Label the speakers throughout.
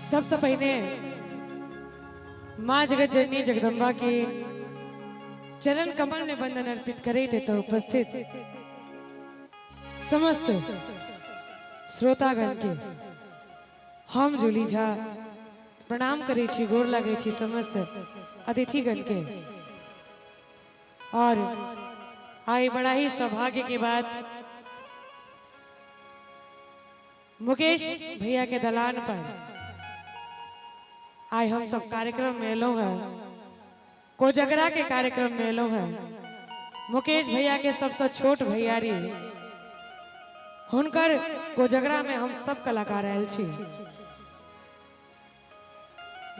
Speaker 1: सबसे पहिने माँ जगत जननी जगदम्बा के चरण कमल में वंदन अर्पित करैत एतऽ उपस्थित समस्त श्रोतागण के हम जूली झा प्रणाम करै छी, गोर लगै छी समस्त अतिथिगण के। और आई बड़ा ही सौभाग्य की बात, मुकेश भैया के दलान पर आइ हम सब कार्यक्रम में एलहुँ हैं, कोजगरा के कार्यक्रम में एलहुँ हैं। मुकेश भैया के सबसे छोट भैयारी हुनकर कोजगरा में हम सब कलाकार आयल छी।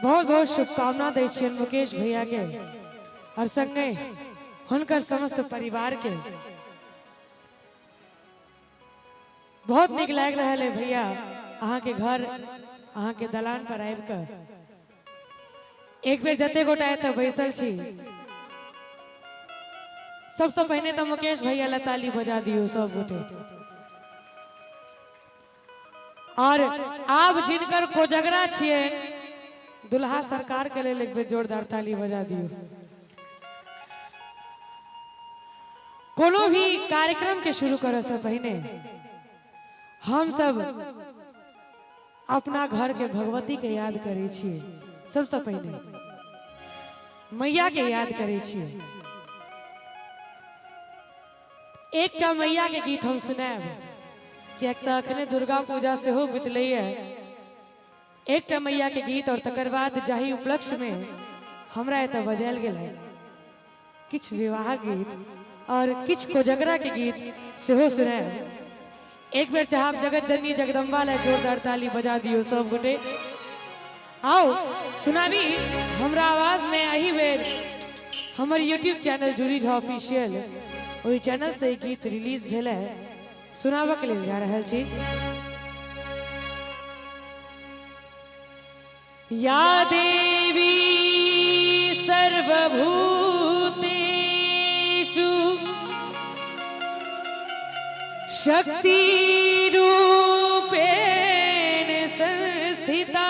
Speaker 1: बहुत बहुत शुभकामना दै छियनि मुकेश भैया के और संगे हुनकर समस्त परिवार के। बहुत नीक लागि रहल है भैया अहाँ के घर अहाँ के दलान पर आबि कऽ। एक बेर जते गोटा एतऽ बैसल छी सबसे पहिने तऽ मुकेश भैया ला ताली बजा दियौ सब गोटे। और आब जिनकर कोजगरा छियै दुल्हा सरकार के लेल एक बेर जोरदार ताली बजा दियौ। कोनो भी कार्यक्रम के शुरू करे से पहिने हम सब अपना घर के भगवती के याद करै छियै, सबसे पहिने मैया के याद करै छियै। एकटा मैया के गीत हम सुनायब, किएक तऽ अखने दुर्गा पूजा सेहो बितलैए। एकटा मैया के गीत और तकर बाद जाहि उपलक्ष्य में हमरा एतऽ बजायल गेल है किछु विवाह गीत और किछु कोजगरा के गीत सेहो सुनायब। एक बेर चाहब जगत जननी जगदम्बा ला जोरदार ताली बजा दियौ सब गोटे। आओ सुनाबी हमरा आवाज में एही बेर हमर YouTube channel Juli Jha official ओहि चैनल से ई गीत रिलीज भेल है, सुनाबऽ के लेल जा रहल छी। या देवी सर्वभूतेषु शक्ति रूपेण संस्थिता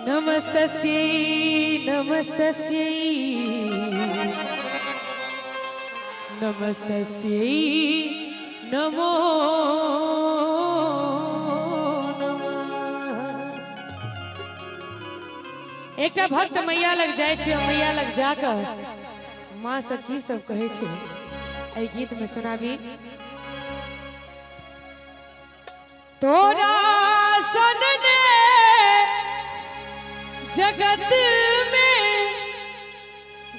Speaker 1: नमस्तस्यै नमस्तस्यै नमस्तस्यै नमो नमः। एकटा भक्त मैया लग जाइ छै, मैया लग जाकऽ माँ से की सब कहै छै एहि गीत में सुनाबी। तोरा सन ने जगत में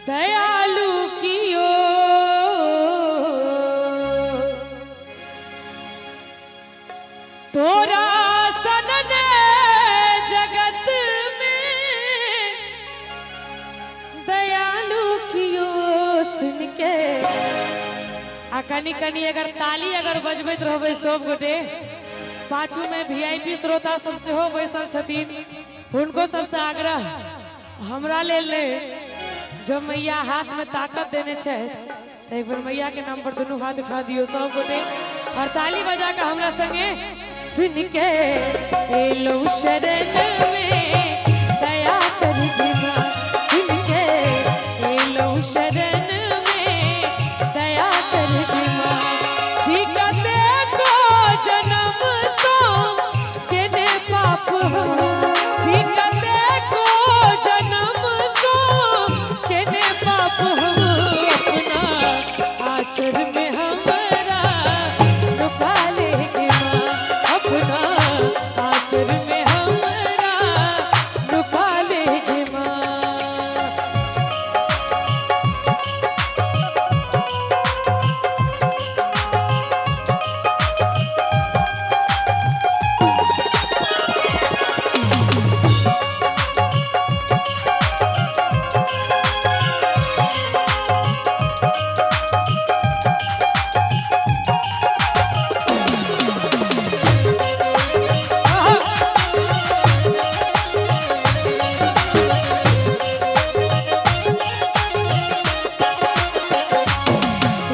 Speaker 1: दयालु कियो, तोरा सन ने जगत में दयालु कियो। सुन के आ कनी कनी अगर ताली अगर बजबैत रहबै सब गोटे, पाछू में वीआईपी श्रोता सब सेहो बैसल छथिन, हुनको सबसे आग्रह हमरा लेल नहि, जब मैया हाथ में ताकत देने छथि तऽ एक बेर मैया के नाम पर दुनू हाथ उठा दियौ सब गोटे और ताली बजा के हमरा संगे। सुन के एलौ शरण में दया कर माँ, सुन के एलौ शरण में दया कर माँ। छिकते को जन्म सो केने पाप हम, छिकते को जन्म सो केने पाप हम, अपना आचर में हमरा लुका ले के माँ, अपना आचर में हमरा लुका ले के माँ।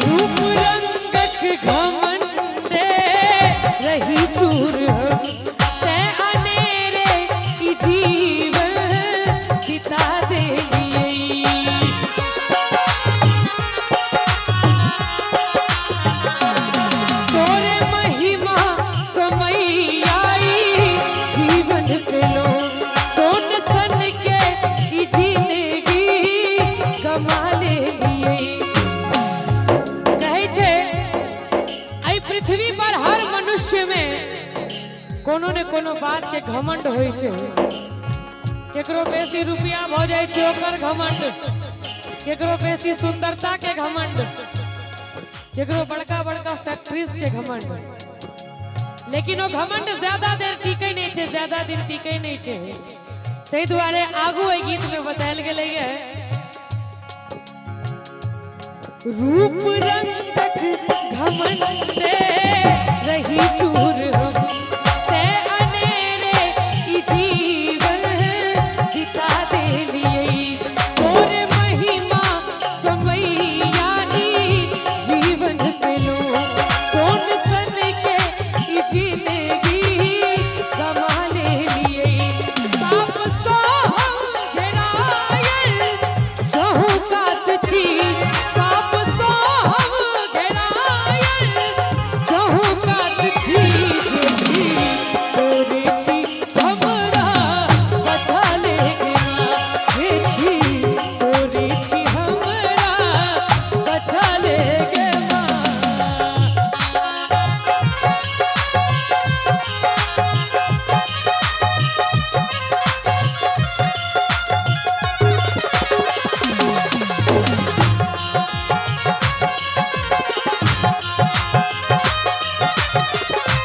Speaker 1: रूप रंगक घमंडे रही चूर हम, कोनो ने कोनो बात के घमंड होइ छै। केकरो बेसी रुपया भ जाइ छै ओकर घमंड, केकरो बेसी सुंदरता के घमंड, केकरो बड़का बड़का फैक्ट्रीज के घमंड। लेकिन ओ घमंड ज्यादा देर टिकै नहीं छै, ज्यादा दिन टिकै नहीं छै। ताहि दुआरे आगू एहि गीत में बतायल गेलैए, रूप रंगक घमंड से रही चूर हम, ते अनेरे ई जीवन बिता देलियै। तोर महिमा समैया ई जीवन पेलो, सोन सन के ई जिंदगी गमा लेलियै। पाप सँ हम घेरायल चहु कात छी, पाप सँ हम घेरायल चहु कात छी। जे छी तोरे छी हमरा बचा ले गे माँ, जे छी तोरे छी हमरा बचा ले गे माँ।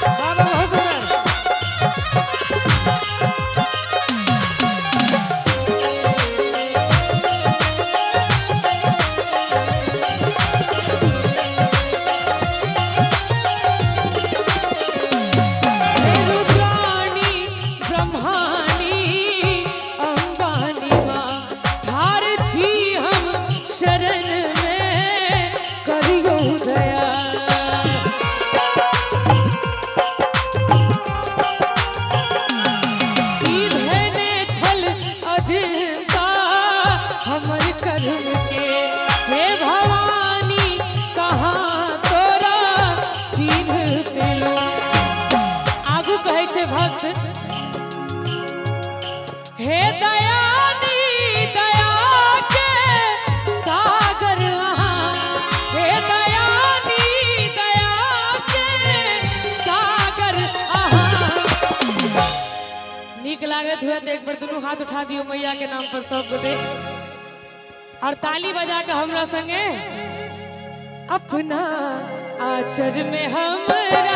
Speaker 1: वाह वाह, बहुत सुंदर। हे रुद्राणी ब्रह्माणी अंबानी माँ, ठार छी हम शरण में करियो दया। ई धेने छल अधीनता हमर कर्म के, हे भवानी कहाँ तोरा चिन्ह पेलो। आगू कहै छै भक्त, हे दयानी दया के सागर अहाँ, हे दयानी दया के सागर अहाँ। नीक लागत हुए तो एक बार दुनू हाथ उठा दियौ मैया के नाम पर सब गोटे, और ताली बजा के हमरा संगे अपना आचर में हमरा